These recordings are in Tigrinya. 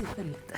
ይፈልጥ።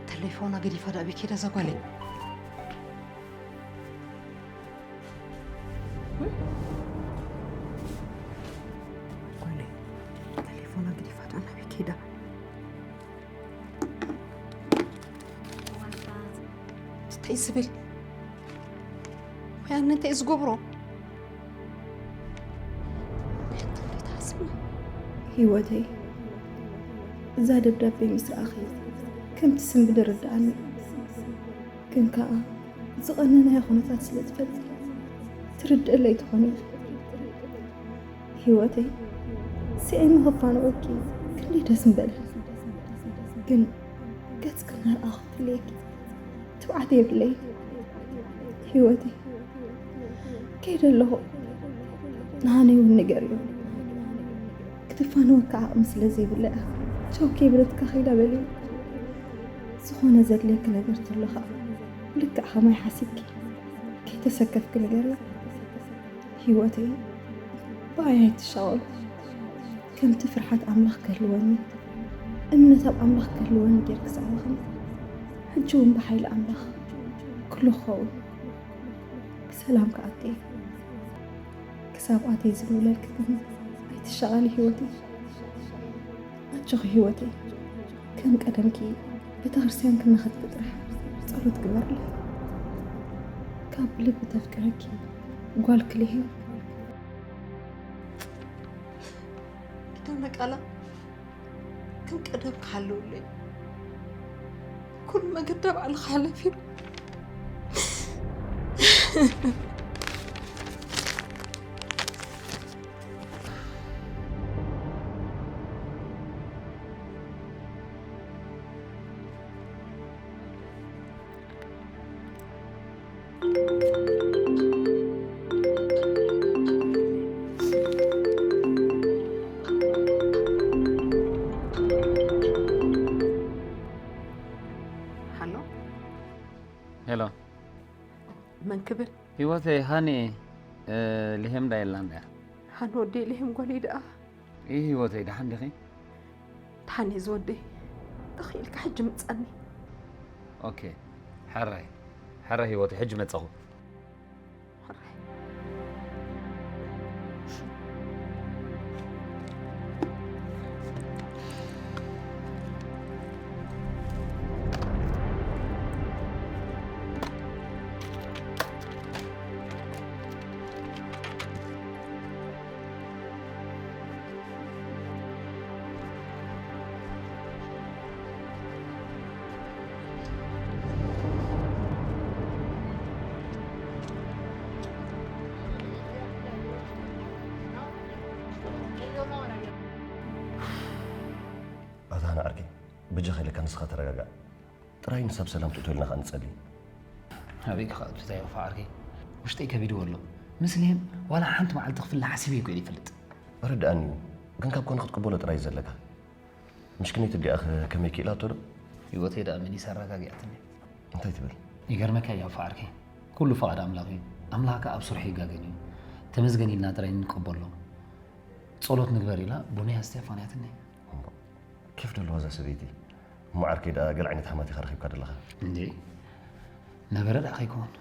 ተሌፎና ገዲፋ ዳኣ ቤት ኬዳ እዛ ጓለይ። ጓለይ፣ ተሌፎና ገዲፋ ዳኣ ናበይ ኬዳ? እንታይ ዝብል? ወይ ኣነ እንታይ ዝገብሮ? ሕቶ እንታይ ትሓስቢ? ህይወተይ፣ እዛ ደብዳቤ ምስ ረኣኺ ከምቲ ስንብድ ርድኣኒ። ግን ከኣ ዝቐነናዮ ኩነታት ስለ ትፈልጢ ትርድእለይ ትኾኒ ኢኺ። ህይወተይ፣ ስዒመ ክፋንወኪ ክንደይ ደስ ምበለኒ። ግን ገጽ ክነርኣ ክፍለየኪ ትብዓት የብለይ። ህይወተይ፣ ከይደ ኣለኹ። ንሃኒ እውን ንገርዮ። ክትፋነወካ ዓቕሚ ስለ ዘይብለያ ቻው ከይብለትካ ከይዳ በልዮ። ዝኾነ ዘድልየኪ ነገር ተሎ ኸዓ ልክዕ ኸማይ ሓሲብኪ ከይተሰከፍኪ ንገርዮ። ህይወተይ፣ ብኣይ ኣይትሻቐሉ። ከምቲ ፍርሓት ኣምላኽ ክህልወኒ፣ እምነት ኣብ ኣምላኽ ክህልወኒ ጌርኪ ዝኣመኽኒ፣ ሕጂ እውን ብሓይሊ ኣምላኽ ኩሉ ክኸውን። ብሰላም ክኣቲ እየ። ክሳብ ኣትየ ዝብለልኪ ግን ኣይትሻቐሊ ህይወተይ። ኣጆኺ ህይወተይ፣ ከም ቀደምኪ ቤተክርስትያን ክንኸድ ጥራሕ ጸሎት ግበርለይ። ካብ ልቢ ተፍቅረኪ ጓል ክልሄ። ኪዳነ ቃላ፣ ከም ቀደምካ ሃለውለይ። ኩሉ መገዳ ባዕልኻ ሓለፊ። ሃሎ። ሄሎ። መን ክብል? ህይወተይ፣ ሃኒ፣ እ፣ ልሄም ዳ የላን እያ? ሃኒ ወደይ፣ ልሄም ጓለይ ደኣ? ይህ ህይወተይ፣ ደሓን ዲኺ? ደሓን እየ ዝወደይ። ተኽኢልካ ሕጂ ምጻኒ። ኦኬ። ሕራይ። ሕራይ ህይወተይ፣ ሕጂ መጸኹ። ሕራይ። ኣታ ሃና ዓርከይ፣ በጃኻ ኢለካ ንስኻ ተረጋጋእ። ጥራይ ንሳ ብሰላም ትእቶ ኢልና ኸኣ ንጸሊ። ኣበይ ክኸእቱ እንታይ ይኽፋ ዓርከይ? ውሽጠይ ከቢድዎ ኣሎ። ምስ ልሄም ዋላ ሓንቲ መዓልቲ ክፍለ ሓሲበ እኮ ይፈልጥ። ርድኣኒ እዩ፣ ግን ካብ ኮነ ክትቅበሎ ጥራይ እዩ ዘለካ። ምሽክነይቲ እዲኣ ኸ ከመይ ክኢላቶ ዶ? ህይወተይ ደኣ መሊሳ ኣረጋጊኣትኒ። እንታይ ትብል? ይገርመካ እዩ ኣፋ ዓርከይ። ኩሉ ፍቓድ ኣምላኽ እዩ። ኣምላኽ ከኣ ኣብ ስርሑ ይጋገን እዩ። ተመስገን ኢልና ጥራይ ንቀበሎ። ጸሎት ንግበር ኢላ ቡነይ ኣስትያ ፋንያትኒ። እሞ፣ ኬፍ ዶ ኣለዋ እዛ ሰበይቲ? እሞ ዓርከይ ደኣ ገለ ዓይነት ሓማት ኢኻ ረኺብካ ዘለኻ። እንዴ፣ ነበረ ደኣ ከይከውን።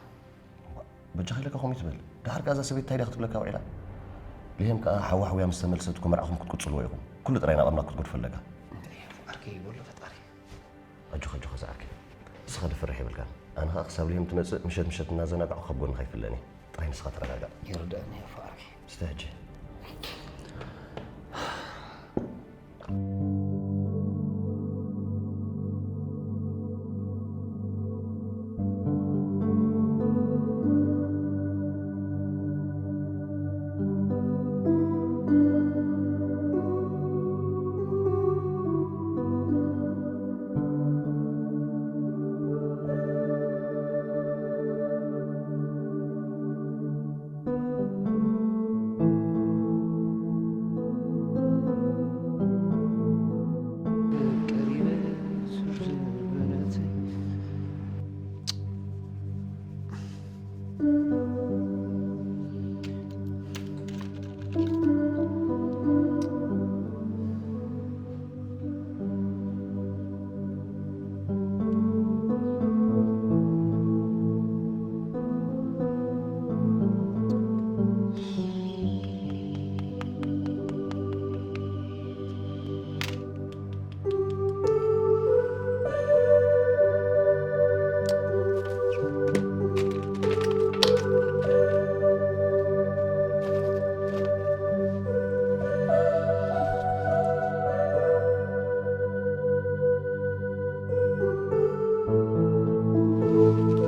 እሞ፣ በጃኻ ኢለካ ከምኡ ትብል። ደሓር ከኣ እዛ ሰበይቲ እንታይ ድያ ክትብለካ ውዒላ? ልሄም ከኣ ሓዋ ሓውያ ምስ ተመልሰት እኮ መርዓኹም ክትቅጽልዎ ኢኹም። ኩሉ ጥራይ ናብ ኣምላኽ ክትገድፎ ኣለካ። እንዴ፣ ዓርከይ ይበሎ ፈጣሪ። ኣጆኻ፣ ኣጆኻ ዝዓርከይ። ንስኻ ድፍርሕ የብልካን። ኣነ ኸኣ ክሳብ ልሄም ትመጽእ ምሸት ምሸት እናዘናጋዕኩ ካብ ጎንኻ ኣይፍለን እየ። ጥራይ ንስኻ ተረጋጋእ። ይርድኣኒ እዩ ኣፋ ዓርከይ። እስተ ሕጂ።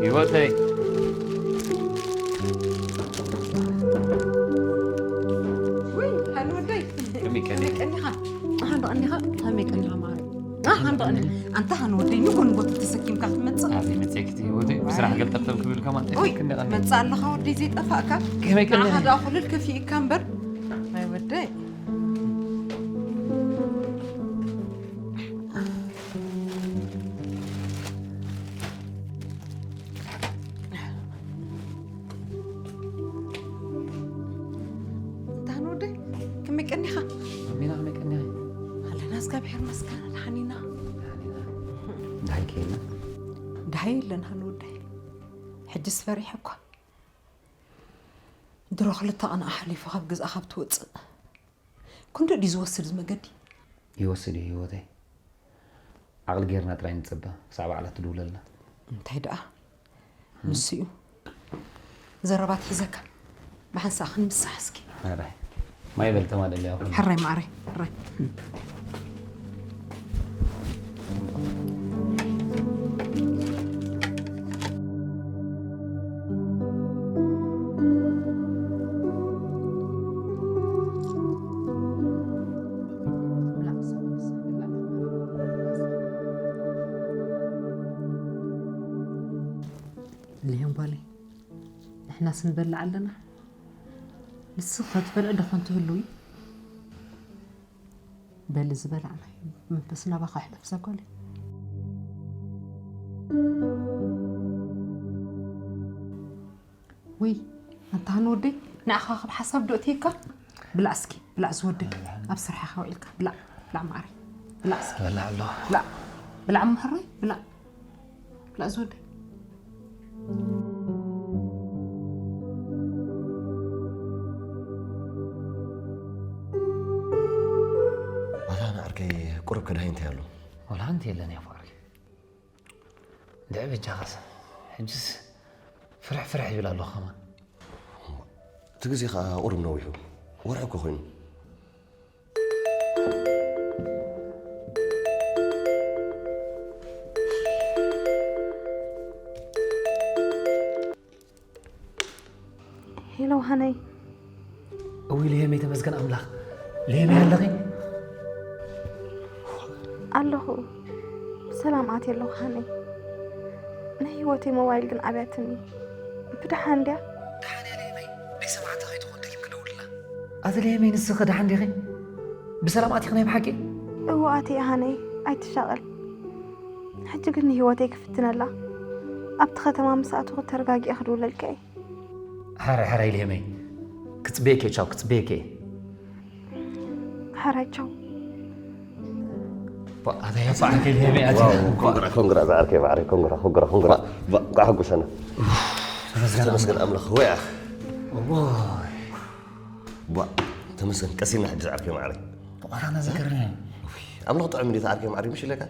ህይወተይ። ውይ፣ ሃኒ ወደይ። ከመይ ቀኒኻ? ከመይ ቀኒኻ? ኣሓን ዶ ቀኒኻ? ከመይ ቀኒኻ ማሪ? ኣሓን ዶ ቀኒኻ? ኣንታ ሃኒ ወደይ፣ ንጎ ንጎ ተሰኪምካ ክትመጽእ? ኣበይ መጺእኪ ህይወተይ? ብስራሕ ገልጠብጠብ ክብል ከማን ውይ፣ ጠፊእኪ እንደ ቀኒኺ። መጽእ ኣለኻ ወደይ ዘይጠፋእካ? ከመይ ቀኒኻ? ንዓኻ ደኣ ኩልል ከፊእካ እምበር። ኣይ ወደይ። እንታ ንወደይ፣ ከመይ ቀኒኻ? ኣሜና፣ ከመይ ቀኒኻ? ኣለና፣ እግዚኣብሔር ይመስገን፣ ደሓን ኢና። ደሓን ኢና። ደሃይ ከየለ? ደሃይ የለን፣ ሃኒ ወደይ። ሕጅስ ፈሪሐ እኳ። ድሮ ክልተ ቀን ኣሕሊፉ ካብ ገዛ ካብ ትወፅእ። ክንደይ ድዩ ዝወስድ እዚ መገዲ? ይወስድ እዩ ህይወተይ። ዓቕሊ ጌርና ጥራይ ንጸበ፣ ክሳዕ ባዕላ ትድውለልና። እንታይ ደኣ? ንሱ እዩ። ዘረባ ትሒዘካ። ብሓንሳእ ክንምሳሕ እስኪ። ሕራይ። ማይ በል ተማደል ያው። ሕራይ ማዕረይ፣ ሕራይ። ልሄም ጓለይ፣ ንሕናስ ንበልዕ ኣለና። ንስኺ ከ ትበልዒ ዶ ኾን ትህልዊ? በሊ ዝበላዕናዮ መንፈስ ናባኻ ይሕለፍ እዛ ጓለይ። ውይ፣ ኣንታ ሃኒ ወደይ፣ ንዓኻ ካብ ሓሳብ ዶ እትየካ? ብላዕ እስኪ፣ ብላዕ ዝወደይ። ኣብ ስራሕኻ ውዒልካ፣ ብላዕ፣ ብላዕ ማዕረይ። ብላዕ እስኪ። በላዕ ኣሎ። ብላዕ፣ ብላዕ እሞ ሕራይ፣ ብላዕ። ብላዕ ዝወደይ። ዋላ ንዓርከይ ቁሩብ ከድሃይ እንታይ ኣሎ? ወላ ሓንቲ የለን እያ ፍቕሪ። ድዒ በጃኻስ፣ ሕጅስ ፍርሕ ፍርሕ ይብል ኣሎ ከማን። እቲ ግዜ ኸዓ ቁሩብ ነዊሑ። ወርሒ እኮ ኮይኑ። ሄሎ ሃነይ። እውይ ልሄመይ ተመስገን ኣምላኽ። ልሄመይ ኣለኺ? ኣለኹ። ብሰላም ኣትየ ኣለኹ ሃነይ። ናይ ህይወተይ ሞባይል ግን ኣብያትኒ። ብደሓን ድያ? ደሓን እያ ልሄመይ። ደይ ሰምዓታ ከይትኾን ደጊም ክደውልላ። ኣቲ ልሄመይ ንስኺ ደሓን ዲኺ? ብሰላም ኣቲኺ ናይ ብሓቂ? እወ ኣትየ ሃነይ። ኣይትሻቐል። ሕጂ ግን ንህይወተይ ክፍትነላ። ኣብቲ ከተማ ምስ ኣተኹ ተረጋጊኤ ክድውለልካ እየ። ሕራይ ሕራይ ልሄመይ። ክጽበየኪ እየ ቻው ክጽበየኪ እየ። ሕራይ ቻው። ኣታ ያፋዕከ ልሄመይ ኣቲ። ኮንግራ ኮንግራ ዝዓርከይ ማዕረይ ኮንግራ ኮንግራ ኮንግራ። እንኳዕ ሓጎሰና። ተመስገን ኣምላኽ ወይ ኣኽ። እዋይ። ቧ ተመስገን ቀሲና ሕጂ ዝዓርከይ ማዕረይ። ዋላ ናዘከርኒ። ኣምላኽ ጥዑም እንዴት ዓርከይ ማዕረይ ምሽ ኢለካ።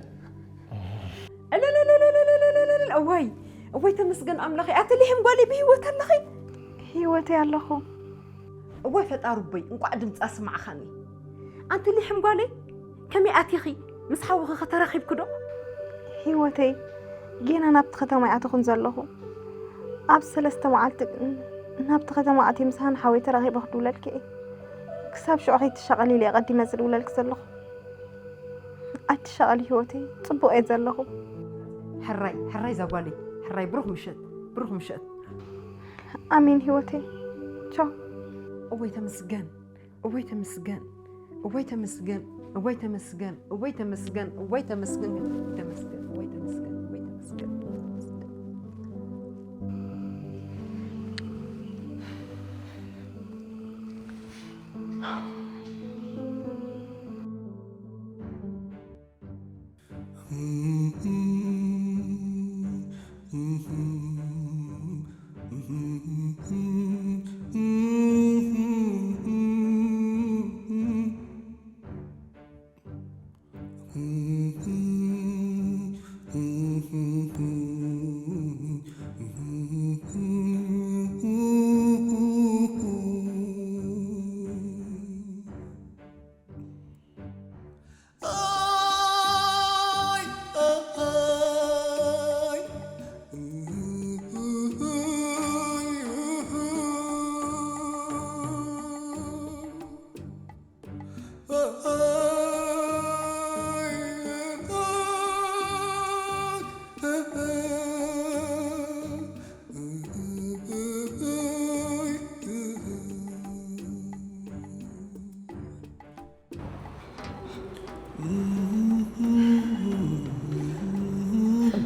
እልልልልልልልልልል፣ እወይ እወይ ተመስገን ኣምላኸይ። ኣቲ ሊሕም ጓለይ ብህይወት ኣለኺ? ህይወተይ ኣለኹ። እወይ ፈጣሪ ቦይ እንቋዕ ድምፃ ስማዕኻኒ። ኣንቲ ሊሕም ጓለይ ከመይ ኣቲኺ? ምስ ሓውኺ ከተራኺብኪ ዶ? ህይወተይ ጌና ናብቲ ከተማ እየ ኣተኹን ዘለኹ። ኣብ ሰለስተ መዓልቲ ናብቲ ከተማ ኣትየ ምስ ሃን ሓወይ ተራኺበ ክድውለልኪ እየ። ክሳብ ሽዑ ከይትሻቐሊ ኢለ እየ ቀዲመ ዝድውለልኪ ዘለኹ። ኣይትሻቐሊ ህይወተይ፣ ጽቡቕ እየ ዘለኹ። ሕራይ ሕራይ ዛጓለይ ሕራይ ብሩኽ ምሸት ብሩኽ ምሸት። ኣሜን ህይወተይ። ቻው። እወይ ተመስገን እወይ ተመስገን እወይ ተመስገን እወይ ተመስገን እወይ ተመስገን እወይ ተመስገን ተመስገን እወይ ተመስገን እወይ ተመስገን።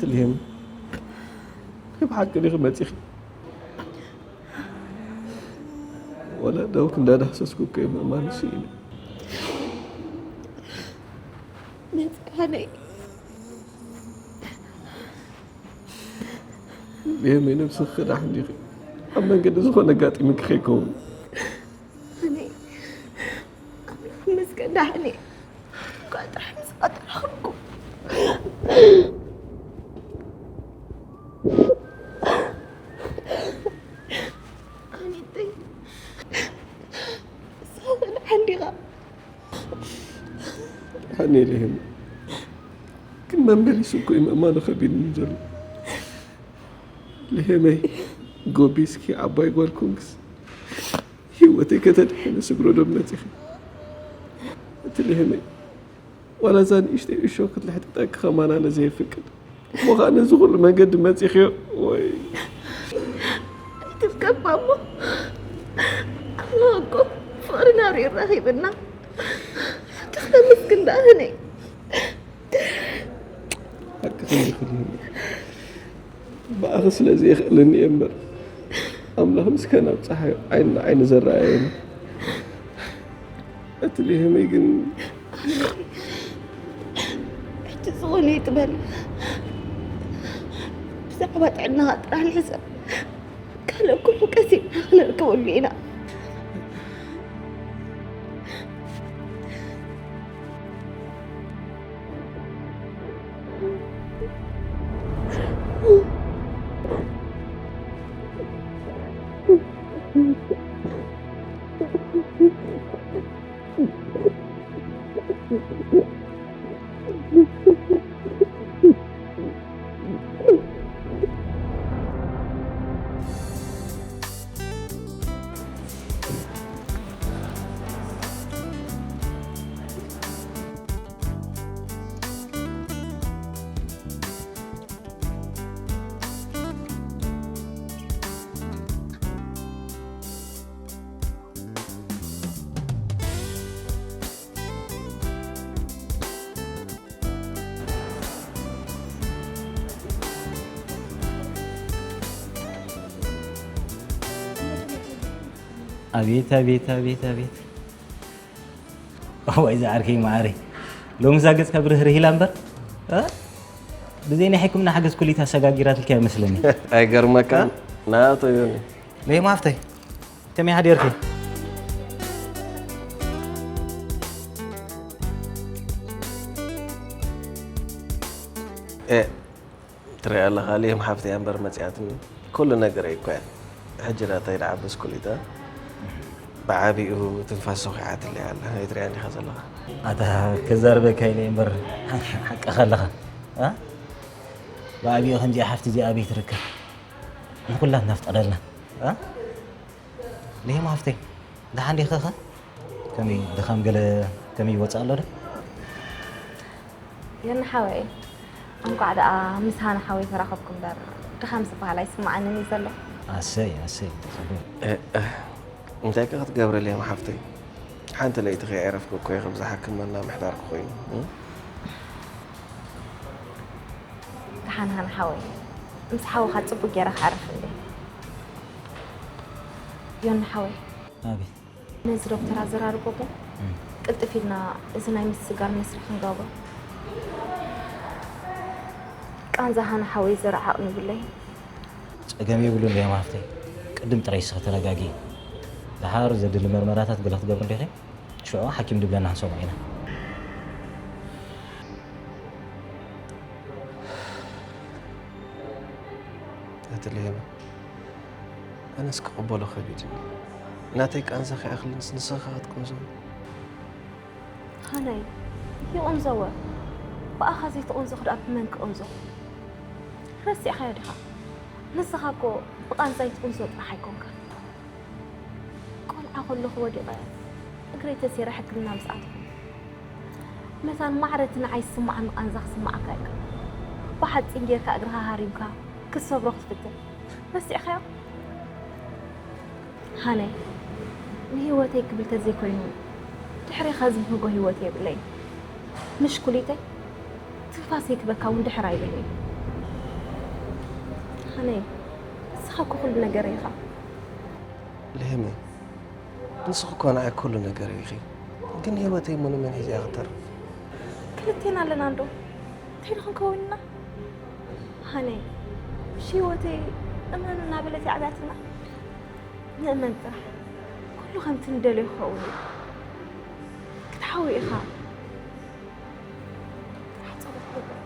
ሊሄም፣ ብሓቂ ዲኺ መጺኺ? ወላ ደው እንዳዳህሰስኩ እኮ እየ ምእማን ስኢነ። መጽካነይ ሊሄመይ፣ ነብስኺ ክዳሕኒ ዲኺ? ኣብ መንገዲ ዝኾነ ኣጋጢሙኪ ከይከውን። ኣነ ኣምላኽ ይመስገን ደሓን እየ። እንኳዕ ጥራሕ ምስ ተረኸብኩ። ኣኒተይ፣ ንስኻ ከ ደሓን ዲኻ? ደሓን እየ ሊሄመይ፣ ግን መመሊሱ እኮ እዩ ምእማኑ ከቢድኒ ዘሎ። ሊሄመይ፣ ጎቢስኪ ዓባይ ጓል ኮንክስ፣ ህይወተይ ከተድሕኒ ስግሮ ዶ መጺኺ? እቲ ሊሄመይ፣ ዋላ እዛ ንእሽተይ እሾኽ ክትልሕጥጠኪ ከማን ኣነ ዘየፍቅድ። እሞ ኸኣ ነዚ ኩሉ መንገዲ መጺኽዮ ወይ? ኣይትብከባ እሞ፣ ኣምላኽ እኮ ፍቕርና ርእዩ ረኺብና። ሓቅኺ ነመስግን ደኣ ህነይ። ሓቅኺ ይኹን። ብኣኺ ስለ ዘየኽእለኒ እየ እምበር፣ ኣምላኽ ምስከ ናብ ጸሓይ ዓይኒ ንዓይኒ ዘረኣየኒ። እቲ ሊሄመይ ግን ሕጂ ዝኾነ ይጥበል። ብዛዕባ ጥዕናኻ ጥራሕ ንሕሰብ። ካልእ ኩሉ ቀስ ኢልና ክነርክበሉ ኢና። ኣቤት ኣቤት ኣቤት ኣቤት። እዋይ ዝዓርከይ መዓረይ፣ ሎሚ እዛ ገጽካ ብርህርህ ኢላ እምበር፣ እ? ብዘይ ናይ ሕክምና ሓገዝ ኩሊት ኣሰጋጊራትልካ ይመስለኒ። ኣይገርመካ ናቶ ዮኒ። ለይማ ሃፍተይ፣ ከመይ ሓዲርኪ? እ፣ ትሪኣ ኣለኻ፣ ሌም ሓፍተይ እምበር መጺኣትኒ። ኩሉ ነገረይ እኮ እያ። ሕጂ ዳታ ይድዓብስ ኩሊታ። ብዓቢኡ ትንፋስ ሰኺዓትለይ ኣላ። ኣይትሪኣን ዲኻ ዘለኻ? ኣታ ክዛረበካ ኢለ እምበር ሓቅኻ ኣለኻ። እ? ብዓቢኡ ከምዚኣ ሓፍቲ እዚኣ ኣበይ ትርከብ? ንኹላትና ፍጠረልና። እ? ሌም ሓፍተይ፣ ደሓን ዲኻ ኸ? ከመይ ድኻም ገለ ከመይ ይወጽእ ኣሎ ዶ? ዮኒ ሓወይ፣ እንኳዕ ደኣ ምስ ሃና ሓወይ ተራኸብኩ እምበር፣ ድኻም ዝበሃል ኣይስምዓንን እዩ ዘሎ። ኣሰይ፣ ኣሰይ፣ ጽቡቕ። እ፣ እ፣ እንታይ ከ ክትገብርለይ እሞ ሓፍተይ? ሓንቲ ለይቲ ከየዕረፍኩ እኮ እየ ከምዚ ሕክምና ምሕዳርኩ ኮይኑ፣ እ? ደሓን ሃና ሓወይ፣ ምስ ሓውኻ ጽቡቕ ጌረ ክዓርፍ እንዴ። ዮኒ ሓወይ። ኣቤት። ነዚ ዶክተር ኣዘራርቦ እሞ ቅልጥፍ ኢልና እዚ ናይ ምስጋር መስርሕ ክንገብሮ። ቃንዛ ሃና ሓወይ ዘርዓ ዓቕሚ ይብለይ። ጸገም የብሉን ሌማ ሃፍተይ። ቅድም ጥራይ እስኺ ተረጋጊ። ደሓር ዘድሊ መርመራታት ገለ ክትገብሪ እንዲኺ። ሽዑ ሓኪም ድብለና ክንሰምዖ ኢና። እቲ ሌማ ኣነስ ክቕበሎ ከቢድኒ። ናተይ ቃንዛ ከይኣኽልንስ ንስኻ ክትቅንዞ። ሃናይ፣ ይቕንዞ እወ። ብኣኻ ዘይትቕንዞ ክድኣ ብመን ክቕንዞ? ረሲዕኻዮ ዲኻ? ንስኻ እኮ ብቓንዛ ይትቕንዞ ጥራሕ ኣይኮንካን። ቆልዓ ከለኹ ወዲቐ እግረይ ተሴረ ሕክምና ምስ ኣተኹ፣ መታን ማዕረ እቲ ንዓይ ዝስምዓኒ ቃንዛ ክስምዓካ እዩ። ብሓጺን ጌርካ እግርኻ ሃሪምካ ክትሰብሮ ክትፍትን። ረሲዕካዮ? ሃነይ፣ ንህይወተይ ክብል ተዘይኮይኑ ድሕሬኻ ዝብህጎ ህይወት የብለይን። ምሽ ኩሊተይ ትንፋሰይ ክበካ እውን ድሕር ኣይብልን። ኣነ ንስኻ እኮ ኩሉ ነገር ኢኻ። ለሄመ፣ ንስኺ እኮ ንዓይ ኩሉ ነገር ኢኺ። ግን ህይወተይ እሞ ንመን ሒዘ እየ ክተርፍ? ክልቴና ኣለና እንዶ እንታይ ዶ ክንከውን ኢና? ሃነይ፣ ምሽ ህይወተይ እመኑ እናበለት የዕብያትና። ንእመን ጥራሕ፣ ኩሉ ከምቲ ንደልዮ ክኸውን እዩ። ክትሓዊ ኢኻ። ጥራሕ ጸሎት ግበር።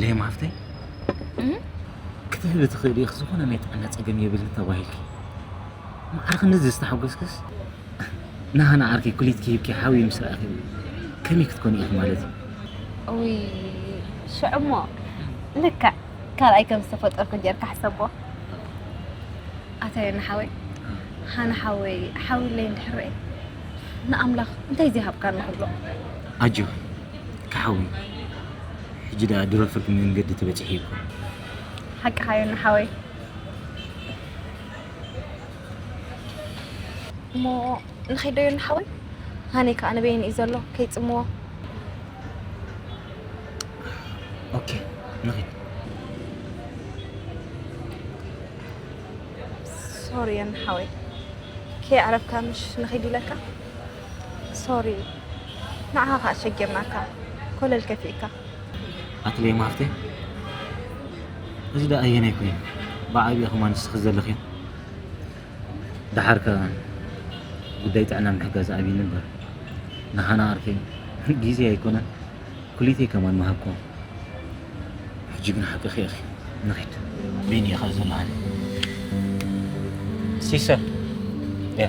ለይም ሃፍተይ ክትህቢ ትኽእል ኢኺ፣ ዝኾነ ናይ ጥዕና ጸገም የብልን ተባሂልኪ። ማዕረ ክንድዚ ዝተሓጎስክስ ንሃና ዓርከይ ኩሊትኪ ሂብኪ ሓዊ ምስ ረኣኺ ከመይ ክትኮኒ ኢኺ ማለት እዩ? ውይ ሽዑሞ ልክዕ ካልኣይ ከም ዝተፈጠርኩ ጌርካ ሕሰቦ። ኣታ ዮኒ ሓወይ፣ ሃና ሓወይ ሓዊለይ እንድሕር ርኤ ንኣምላኽ እንታይ ዘይሃብካኒ ክብሎ። ኣጆኺ ክሓዊ፣ ሕጂ ደኣ ድሮ ፍርቂ መንገዲ ተበጺሑ እኮ። ሓቅኻ ዮኒ ሓወይ። እሞ ንኸይድ ዶ ዮኒ ሓወይ? ሃኒ ከኣ ንበይኑ እዩ ዘሎ ከይጽምዎ። ኦኬ ንኺድ። ሶሪ ዮኒ ሓወይ ከየዕረፍካ ምሽ ንኺድ ኢለካ። ሶሪ ንዓኻ ከኣ ኣሸጊርናካ ኮለል ከፊእካ። ኣትለይ ማፍተ እዚ ደኣ ኣየናይ ኮይኑ ብዓብዪ ከማን ንስኺ ዘለኽዮ። ደሓር ከኣ ጉዳይ ጥዕና ምሕጋዝ ኣብዩኒ እምበር ንሃና ዓርከይ ግዜ ኣይኮነን ኩሊተይ ከማን ምሃብክዋ። ሕጂ ግን ሓቅኺ ኢኺ። ንኺድ። በይኑ እየ ከኣ ዘለኻኒ። ሲሰ። ያ።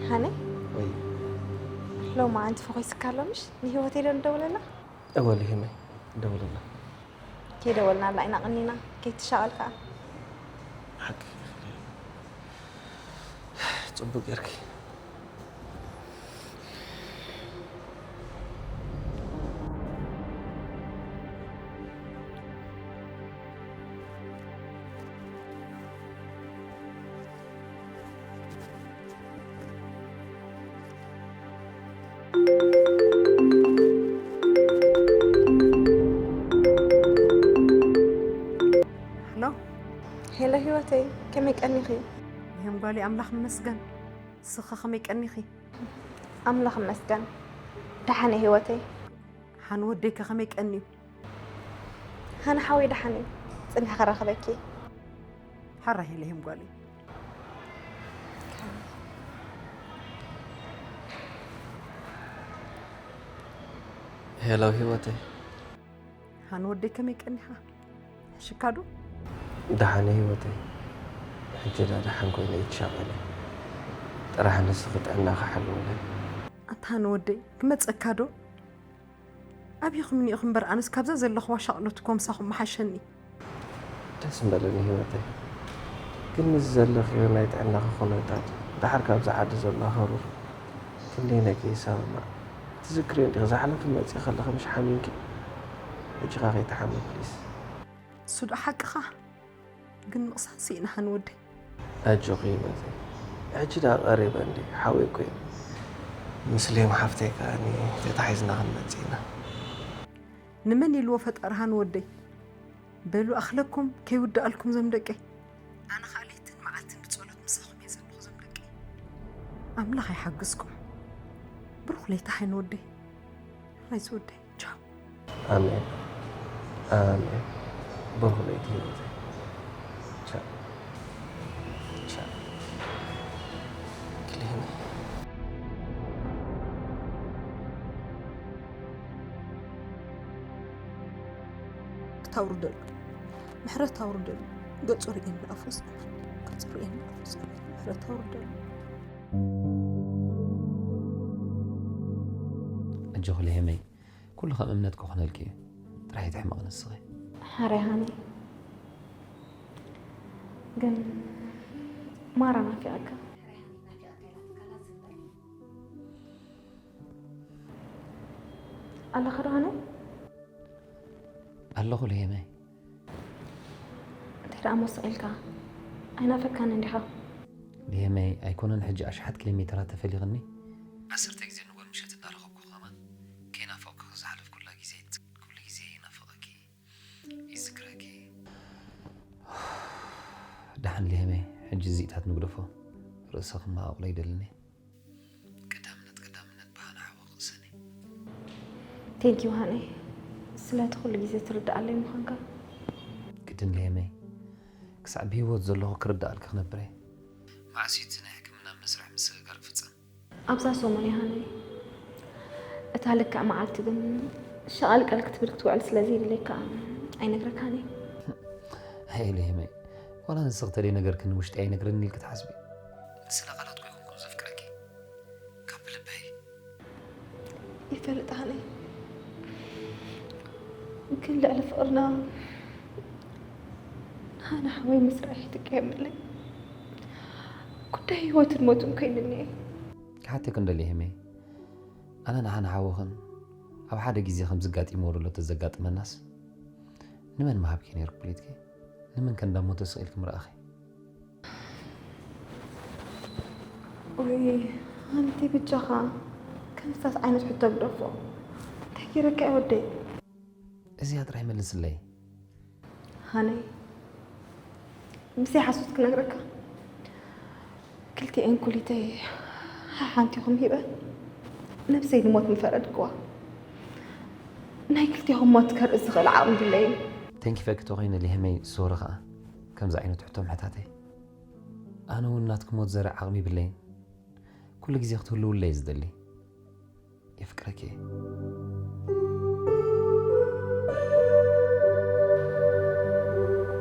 ሃነ ወይ ኣሕሎ ሎማዓንቲ ፈኺስካ ኣሎ ምሽ? ንህይወተይ ዶ ንደውለላ? እወ ሊሂመይ፣ ደውለላ። ከይደወልናላ ኢና ቀኒና፣ ከይትሻቐል ከኣ። ሓቂ ጽቡቅ ጌርኪ። ሄሎ። ሄሎ ህይወተይ፣ ከመይ ቀኒኺ? ይህም ጓሊ ኣምላኽ ይመስገን። ስኸ ከመይ ቀኒኺ? ኣምላኽ ይመስገን፣ ደሓን እየ ህይወተይ። ሓን ወደይከ ከመይ ቀንዩ? ሃና ሓወይ ደሓን እዩ፣ ጽኒሕ ክራኸበኪ። ሓራ ሄለ ይህም ጓሊ። ሄሎ ህይወተይ። ሃን ወደይ ከመይ ቀኒኻ? ሕሽካ ዶ? ደሓን ህይወተይ። ሕጂ ዳ ደሓን ኮይነ ይትሻቐለ። ጥራሕ ንስኺ ጥዕናኺ ሓልውለይ። ኣንታ ሃን ወደይ ክመጸካ ዶ? ኣብይኹም እኒኢኹም እምበር ኣነስ ካብዛ ዘለኹዋ ሻቕሎት ኮምሳኹም መሓሸኒ። ደስ ምበለኒ ህይወተይ። ግን ምስ ዘለኽዮ ናይ ጥዕናኺ ኩነታት ድሓር ካብዛ ዓዲ ዘሎ ሃሩር ክንደይ ነኪ ይሰማማዕ። ትዝክርዮ እንዲኺ ዝሓለፈ መፂእ ከለኺ ምሽ ሓሚምኪ። ሕጂ ኸዓ ከይትሓሚ ፕሊስ። እሱ ዶ ሓቅኻ? ግን ምቕሳን ስኢና ሃን ወደይ። ኣጆኺ ህይወተይ። ሕጂ ደኣ ቀሪበ እንዲ ሓወይ እኮ እየ። ምስ ሌም ሓፍተይ ከኣ ተታሒዝና ክንመጽእ ኢና። ንመን ኢልዎ ፈጣሪ ሃን ወደይ። በሉ ኣኽለኩም ከይውድኣልኩም ዞም ደቀይ። ኣነ ኸኣ ለይትን መዓልትን ብጸሎት ምሳኹም እየ ዘለኹ ዞም ደቀይ። ኣምላኽ ይሓግዝኩም። ብሩኽ ለይታ ሃን ወደይ። ራይዝ ወደይ። ቻው። ኣሜን ኣሜን። ብሩኽ ለይቲ ህይወተይ። ቻው ቻው። ክልህኒ። ታውርደሉ። ምሕረት ኣውርደሉ። ገጹ ርእየኒ ኣፉ ስእመኒ። ገጹ ርእየኒ ኣፉ ስእመኒ። ምሕረት ኣውርደሉ። ኣጆኺ ለሄመይ፣ ኩሉ ከም እምነት ክኾነልኪ እዩ። ጥራሕ ኣይትሕመቒ ንስኺ። ሓራይ ሃኒ ግን ማራ ናፊቐካ ኣለኻ ዶ ሃኒ? ኣለኹ ለሄመይ። እንታይ ደኣ ሞስቕ ኢልካ? ኣይናፈካን እንዲኻ? ለሄመይ ኣይኮነን ሕጂ ኣሽሓት ኪሎ ሜተራት ተፈሊቕኒ። ዓሰርተ ግዜ ንጎል ምሸት እንዳረኸብኩ ከማን ከይናፈቕኩ ዝሓለፍኩላ ግዜ ኩሉ ግዜ ይናፍቐኪ ይዝክረኪ። ደሓን ለሄመይ ሕጂ እዚኢታት ንግደፎ። ርእሰ ክመቓቕሎ ይደልኒ። ቀዳምነት ቀዳምነት ብሃና ሓወ ክቕሰኒ። ቴንኪው ሃኒ ስለቲ ኩሉ ግዜ ትርድኣለይ ምዃንካ። ግድን ለየመይ ክሳዕ ብህይወት ዘለኹ ክርድኣልኪ ክነብር እየ። መዓስ እዩ እቲ ናይ ሕክምና መስርሕ ምስግጋር ክፍጸም? ኣብዛ ሰሙን እያ ሃኒ። እታ ልክዕ መዓልቲ ግን ሸቓል ቀል ክትብል ክትውዕል ስለ ዘይደለካ ኣይነግረካን እየ። ኣይ ለየመይ ዋላ ንስኺ ተደይ ነገርክኒ ውሽጢ ኣይነግረኒ ኢልኪ ትሓስቢ? ስለ ቃላት ኮይንኩን ዘፍቅረኪ ካብ ልበይ ይፈልጥ ሃኒ ግን ልዕሊ ፍቕርና ንሃና ሓወይ ምስራሕ ይትቀየምለይ ጉዳይ ህይወትን ሞትን ኮይንኒ እየ። ክሓተኪ እንደሊ ሄመይ ኣነ ንሃና ሓወኽን ኣብ ሓደ ግዜ ከም ዝጋጢሞ ወለሎ ተዘጋጥመናስ ንመን ምሃብኪ ነይሩ ክብሊትኪ ንመን ከንዳሞተ ስቕ ኢልኪ ምረኣኺ? ወይ ኣንቲ ብጃኻ ከምሳስ ዓይነት ሕቶ ግደፎ እንታይ ገይረካ እዩ ወደይ? እዚኣ ጥራይ መልስለይ። ሃነይ ምስይ ሓሶት ክነግረካ ክልቲኤን ኩሊተይ ሓሓንቲኹም ሂበ ነብሰይ ንሞት ምፈረድክዋ ናይ ክልቲኹም ሞት ከርኢ ዝኽእል ዓቕሚ ብለይን። ተንኪፈኪ ተኾይነ ሊህመይ ሶሪ ኸዓ ከምዚ ዓይነት ሕቶ ምሕታተይ ኣነ እውን ናትኪ ሞት ዘርኢ ዓቕሚ ይብለይን ኩሉ ግዜ ክትህልውለይ ዝደሊ የፍቅረኪ እየ።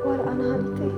ጓል ኣና ሃኒተይ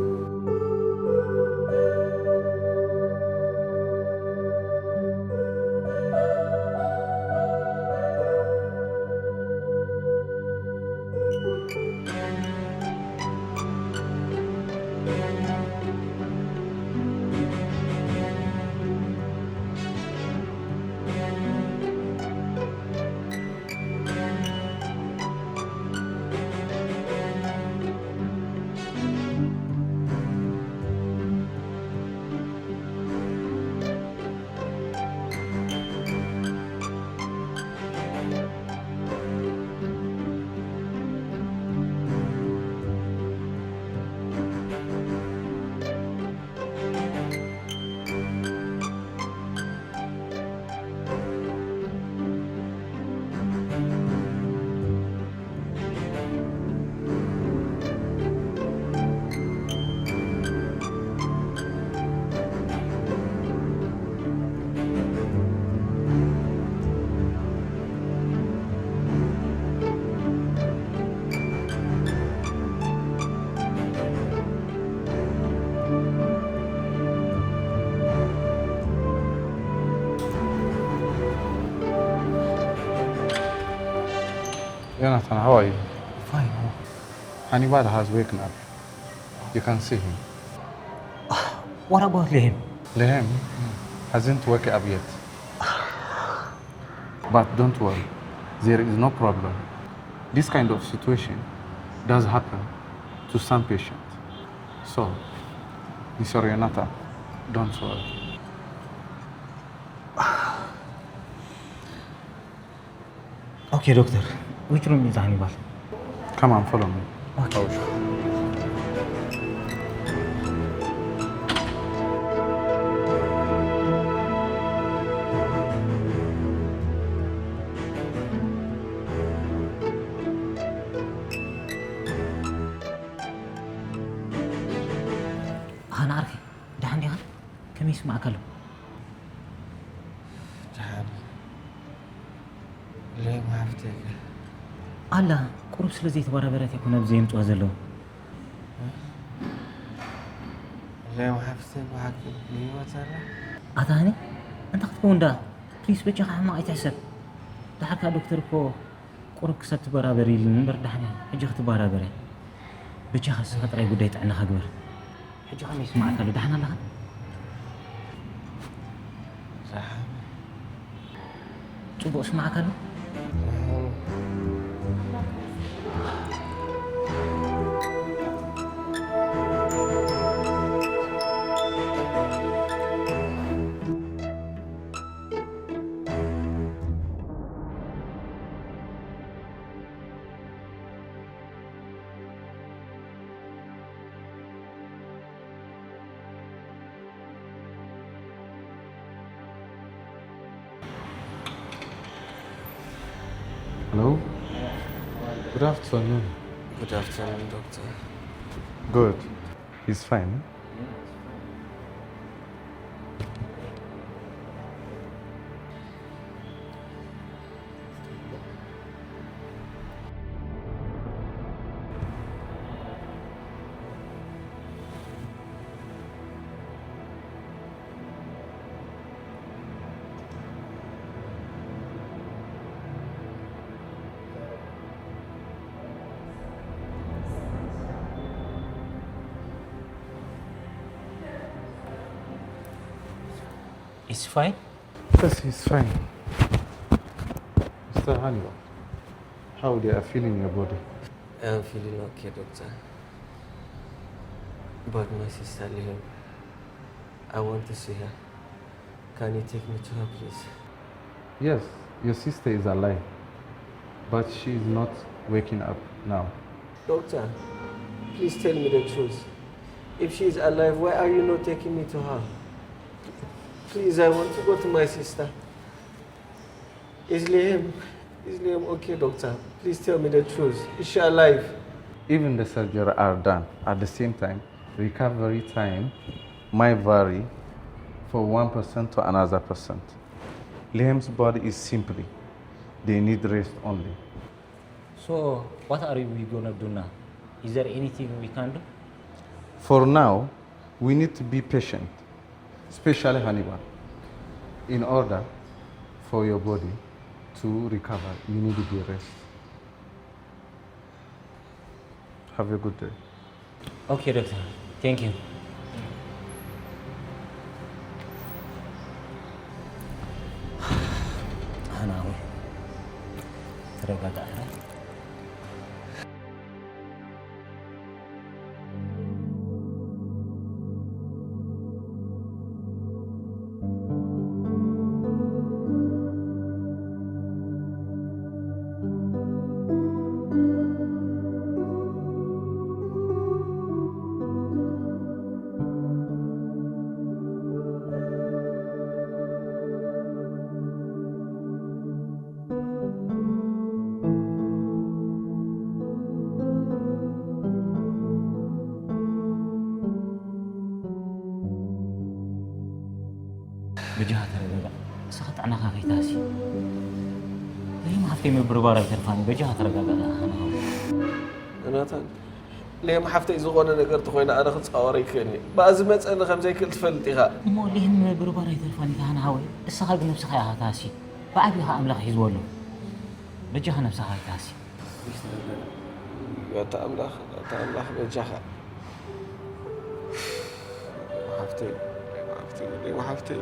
Jonathan, how are you? Fine. Hannibal has waken up. You can see him. What about Liam? Liam hasn't woken up yet. But don't worry, there is no problem. This kind of situation does happen to some patients. So, Mister Jonathan, don't worry. Okay, doctor. Which room is Hannibal? Come on, follow me. Okay. ሃና ዓርከይ፣ ደሓን ዲኻ? ከመይ ይስማዕካ ኣሎ? ደሓን። ሌም ሓፍተይ ከ? ኣላ፣ ቁሩብ ስለ ዘይተበራበረት እኮ ናብዚ የምጽዋ ዘለዉ። ሌም ሓፍተይ ብሓቂ ብህይወት ኣላ? ኣታ ሃኒ፣ እንታይ ክትከውን ደኣ? ፕሊስ በጃኻ ሕማቕ ኣይትሕሰብ። ደሓር ከኣ ዶክተር እኮ ቁሩብ ክሳብ ትበራበር ኢሉኒ እምበር ደሓን እያ። ሕጂ ክትበራበር እያ። በጃኻ ንስኻ ጥራይ ጉዳይ ጥዕናኻ ግበር። ሕጂ ከመይ ይስማዓካ ኣሎ? ደሓን ኣለኻ? ደሓን። ጽቡቕ ይስማዓካ ኣሎ? Hello? Good afternoon. Good afternoon, doctor. Good. He's fine. It's fine. Yes, he's fine. Mister Hannibal, how do you feel in your body? I'm feeling okay, doctor. But my sister Liam, I want to see her. Can you take me to her, please? Yes, your sister is alive, but she is not waking up now. Doctor, please tell me the truth. If she is alive, why are you not taking me to her? Please, I want to go to my sister. Is Liam, is Liam okay, doctor? Please tell me the truth. Is she alive? Even the surgery are done. At the same time, recovery time might vary from one percent to another percent. Liam's body is simply, they need rest only. So, what are we gonna do now? Is there anything we can do? For now, we need to be patient, especially Hannibal. In order for your body to recover, you need to be rest. Have a good day. Okay, doctor. Thank you. ሃና፣ ተረጋጋእ። በጃኻ ተረጋጋእ። ንስኻ ጥዕናኻ ከይትሃሲ። ሌም ሓፍተይ ምብርባር ኣይተርፋን። በጃኻ ተረጋጋእ። ዮናታን፣ ሌም ሓፍተይ ዝኾነ ነገር ተኾይና ኣነ ክጻወር ኣይክእልን እየ። ብኣ ዝመጸኒ ከም ዘይክእል ትፈልጥ ኢኻ። እሞ ሌም ምብርባር ኣይተርፋን ኢኻ ሃና ሓወይ። ንስኻ ግን ነብስኻ ኢኻ ትሃሲ። ብዓቢኻ ኣምላኽ ሒዝዎ ኣሎ። በጃኻ ነብስኻ ኣይትሃሲ። ኣታ ኣምላኽ፣ ኣታ ኣምላኽ በጃኻ። ሓፍተይ፣ ሓፍተይ፣ ወደይ፣ ሓፍተይ።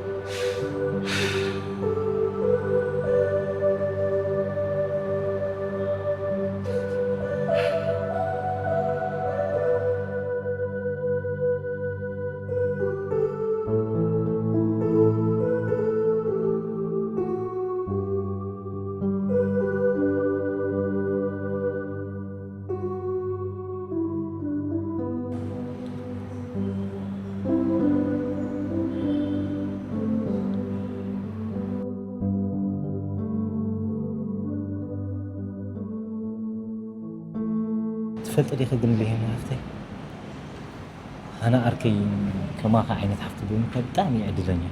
ትፈልጢ ዲኺ ግን ብሄም ሃፍተይ፣ ሃና ዓርከይ ከማኻ ዓይነት ሓፍቲ ብምርካብ ብጣዕሚ እየ ዕድለኛ።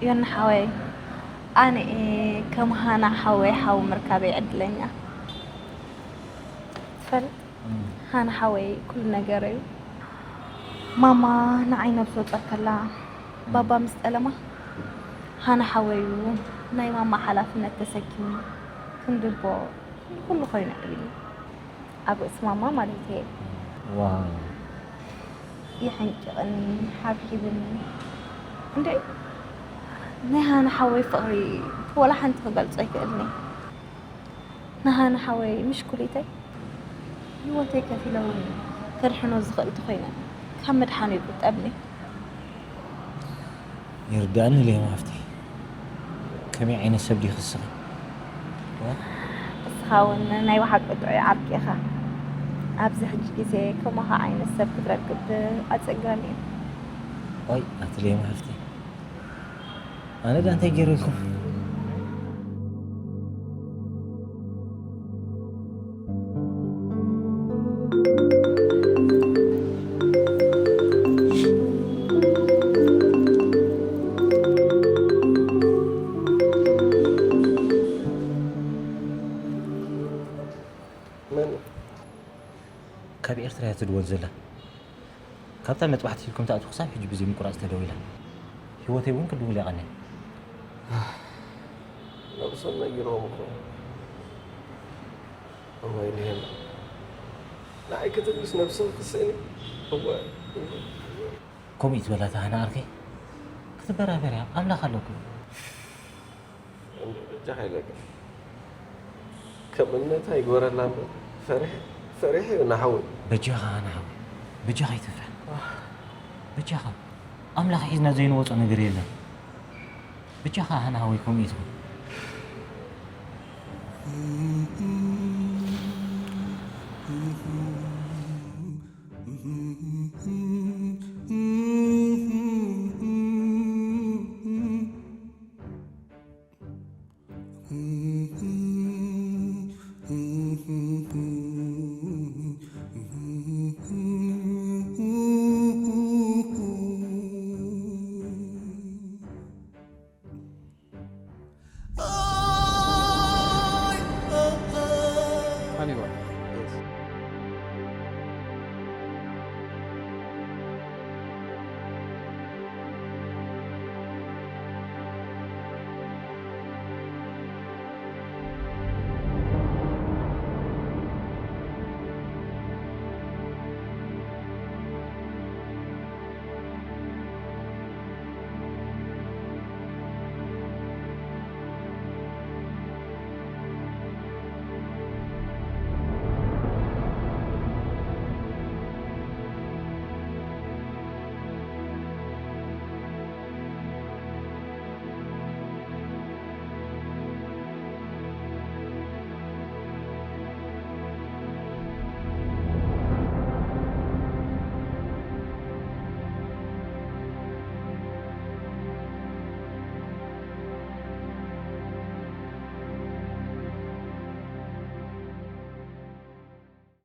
ዮኒ ሓወይ፣ ኣነ እየ ከም ሃና ሓወይ ሓው ምርካበይ ዕድለኛ። ትፈልጥ፣ እም። ሃና ሓወይ ኩሉ ነገር እዩ። ማማ ንዓይ ነብሲ ወጻ ከላ፣ ባባ ምስ ጠለማ፣ ሃና ሓወይ እዩ ናይ ማማ ሓላፍነት ተሰኪሙ፣ ክንዲ ኣቦ ኩሉ ኮይኑ ዕብዩ። ኣብ ርእሲ ማማ ማለት እየ። ዋው። የሐንቅቕኒ፣ ሓብሒብኒ። እንዴ፣ ናይ ሃና ሓወይ ፍቕሪ ወላ ሓንቲ ክገልጾ ኣይክእልን እየ። ንሃና ሓወይ ምሽ ኩሊተይ ህይወተይ ከፊለ እውን ከድሕኖ ዝኽእል እንተኾይነ ካብ ምድሓኑ ይቁጠብኒ። ይርዳእኒ ሌማ ሃፍተይ። ከመይ ዓይነት ሰብ ዲኺ እስኺ? እስኻ እውን ናይ ብሓቂ ጥዑይ ዓርኪ ኢኻ። ኣብዚ ሕጂ ግዜ ከማኻ ዓይነት ሰብ ክትረክብ ኣጸጋሚ እዩ። ዋይ ኣቲ ሌማ ሃፍተይ፣ ኣነ ዳ እንታይ ገይረልኩም? መን? ካብ ኤርትራ እያ ትድወል ዘላ። ካብታ መጥባሕቲ ሂልኩም ትኣትዉ ክሳብ ሕጂ ብዘይ ምቁራጽ ተደዊላ። ህይወተይ እውን ክድውል የቐንየ። ነብሶም ነጊሮም እኮ። እዋይ ልሄም። ንዓይ ክትብልስ ነብስኺ ክስእኒ። እዋይ፣ እዋይ፣ እዋይ። ከምኡ እዩ ትበላ እታ ሃና ዓርከይ። ክትበራበርያ ኣምላኽ ኣለኩም። እንዶ በጃኻ ኢለካ። ከም እምነታ ይግበረላ እምበር፣ ፈሪሕ-፣ ፈሪሕ እዩ ናሓወይ። በጃኻ ናሓወይ፣ በጃኻ ኣይትፍራሕ። በጃኻ፣ ኣምላኽ ሒዝና ዘይንወጾ ነገር የለን። በጃኻ ናሓወይ ከምኡ እዩ ትብል።